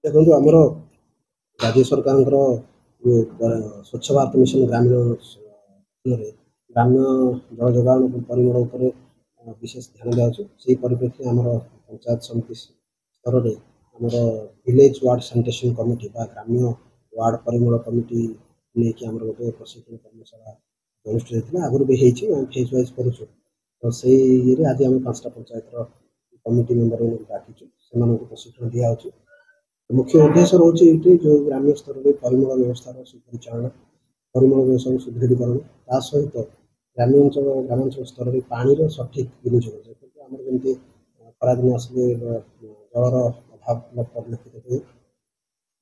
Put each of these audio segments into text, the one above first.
ଦେଖନ୍ତୁ, ଆମର ରାଜ୍ୟ ସରକାରଙ୍କର ଯେଉଁ ସ୍ୱଚ୍ଛ ଭାରତ ମିଶନ ଗ୍ରାମୀଣ ଗ୍ରାମ୍ୟ ଜଳ ଯୋଗାଣ ପରିମଳ ଉପରେ ବିଶେଷ ଧ୍ୟାନ ଦିଆଯାଉଛି। ସେହି ପରିପ୍ରେକ୍ଷୀରେ ଆମର ପଞ୍ଚାୟତ ସମିତି ସ୍ତରରେ ଆମର ଭିଲେଜ ୱାର୍ଡ ସାନିଟେସନ କମିଟି ବା ଗ୍ରାମ୍ୟ ୱାର୍ଡ ପରିମଳ କମିଟି ନେଇକି ଆମର ଗୋଟେ ପ୍ରଶିକ୍ଷଣ କର୍ମଶାଳା ଅନୁଷ୍ଠିତ ହେଇଥିଲା। ଆଗରୁ ବି ହେଇଛି, ଆମେ ଫେଜ୍ ୱାଇଜ୍ କରୁଛୁ। ତ ସେଇ ଇଏରେ ଆଜି ଆମେ 5ଟା ପଞ୍ଚାୟତର କମିଟି ମେମ୍ବରମାନଙ୍କୁ ଡାକିଛୁ, ସେମାନଙ୍କୁ ପ୍ରଶିକ୍ଷଣ ଦିଆହେଉଛି। ମୁଖ୍ୟ ଉଦ୍ଦେଶ୍ୟ ରହୁଛି ଏଇଠି ଯେଉଁ ଗ୍ରାମ୍ୟ ସ୍ତରରେ ପରିମଳ ବ୍ୟବସ୍ଥାର ସୁପରିଚାଳନା, ପରିମଳ ବ୍ୟବସ୍ଥାକୁ ସୁଦୃଢ଼ୀକରଣ, ତା ସହିତ ଗ୍ରାମ୍ୟାଞ୍ଚଳ ଗ୍ରାମାଞ୍ଚଳ ସ୍ତରରେ ପାଣିର ସଠିକ୍ ବିନିଯୋଗ। ଯେପରିକି ଆମର ଯେମିତି ଖରାଦିନ ଆସିଲେ ଜଳର ଅଭାବ ପରିଲକ୍ଷିତ ହୁଏ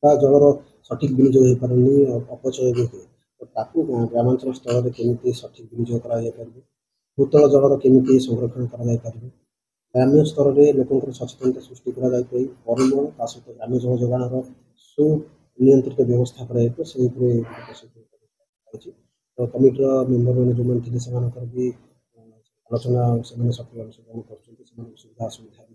ବା ଜଳର ସଠିକ୍ ବିନିଯୋଗ ହେଇପାରୁନି, ଅପଚୟ ବି ହୁଏ, ତ ତାକୁ ଗ୍ରାମାଞ୍ଚଳ ସ୍ତରରେ କେମିତି ସଠିକ୍ ବିନିଯୋଗ କରାଯାଇପାରିବ, ଭୂତଳ ଜଳର କେମିତି ସଂରକ୍ଷଣ କରାଯାଇପାରିବ, ଗ୍ରାମ୍ୟ ସ୍ତରରେ ଲୋକଙ୍କର ସଚେତନତା ସୃଷ୍ଟି କରାଯାଇପାରି ପରିମଳ, ତା ସହିତ ଗ୍ରାମ୍ୟ ଜଳ ଯୋଗାଣର ସୁନିୟନ୍ତ୍ରିତ ବ୍ୟବସ୍ଥା କରାଯାଇପାରିବ, ସେଇ ଉପରେ ପ୍ରଶିକ୍ଷଣ ଅଛି। ତ କମିଟିର ମେମ୍ବରମାନେ ଯେଉଁମାନେ ଥିଲେ ସେମାନଙ୍କର ବି ଆଲୋଚନା, ସେମାନେ ସକ୍ରିୟ ଅଂଶଗ୍ରହଣ କରୁଛନ୍ତି। ସେମାନଙ୍କ ସୁବିଧା ଅସୁବିଧା ବି,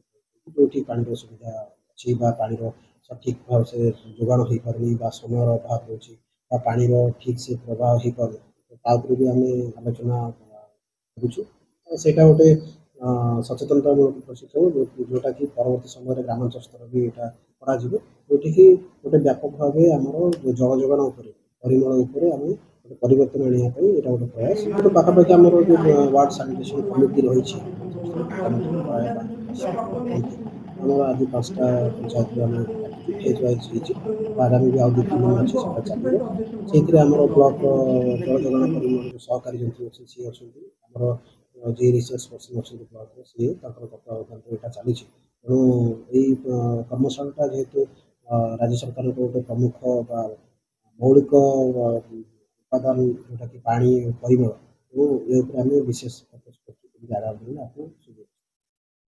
ଯେଉଁଠି ପାଣିର ସୁବିଧା ଅଛି ବା ପାଣିର ସଠିକ୍ ଭାବେ ସେ ଯୋଗାଣ ହେଇପାରୁନି ବା ସମୟର ଅଭାବ ରହୁଛି ବା ପାଣିର ଠିକ୍ ସେ ପ୍ରବାହ ହେଇପାରୁନି, ତା ଉପରେ ବି ଆମେ ଆଲୋଚନା କରୁଛୁ। ସେଇଟା ଗୋଟେ ସଚେତନତାମୂଳକ ପ୍ରଶିକ୍ଷଣ, ଯେଉଁଟାକି ପରବର୍ତ୍ତୀ ସମୟରେ ଗ୍ରାମାଞ୍ଚଳ ସ୍ତର ବି ଏଇଟା କରାଯିବ, ଯେଉଁଠିକି ଗୋଟେ ବ୍ୟାପକ ଭାବେ ଆମର ଜଳ ଯୋଗାଣ ଉପରେ, ପରିମଳ ଉପରେ ଆମେ ଗୋଟେ ପରିବର୍ତ୍ତନ ଆଣିବା ପାଇଁ ଏଇଟା ଗୋଟେ ପ୍ରୟାସ। କିନ୍ତୁ ପାଖାପାଖି ଆମର ଯେଉଁ ୱାର୍ଡ ସାନିଟେସନ କମିଟି ରହିଛି, ପ୍ରାୟ ଆମର ଆଜି 5ଟା ପଞ୍ଚାୟତରୁ ଆମେ ଫେଜ୍ ୱାଇଜ୍ ହେଇଛି। ଆଗାମୀ ବି ଆଉ 2 3 ଦିନ ଅଛି, ସେଟା ଚାଲିବ। ସେଇଥିରେ ଆମର ବ୍ଲକର ଜଳ ଯୋଗାଣ ପରିମଳ ସହକାରୀ ଯନ୍ତ୍ରୀ ଅଛନ୍ତି, ସିଏ ଅଛନ୍ତି, ଆମର ଯିଏ ରିସୋର୍ସ ପର୍ସନ ଅଛନ୍ତି ବ୍ଲକର ସିଏ, ତାଙ୍କର ତତ୍ତ୍ୱାବଧାନରେ ଏଇଟା ଚାଲିଛି। ତେଣୁ ଏଇ କର୍ମଶାଳାଟା ଯେହେତୁ ରାଜ୍ୟ ସରକାରଙ୍କ ଗୋଟେ ପ୍ରମୁଖ ବା ମୌଳିକ ଉପାଦାନ ଯେଉଁଟାକି ପାଣି ପରିମଳ, ତେଣୁ ଏ ଉପରେ ଆମେ ବିଶେଷ ଫୋକସ୍ କରୁଛୁ କେମିତି ଆଗାମୀ ଦିନରେ ଆକୁ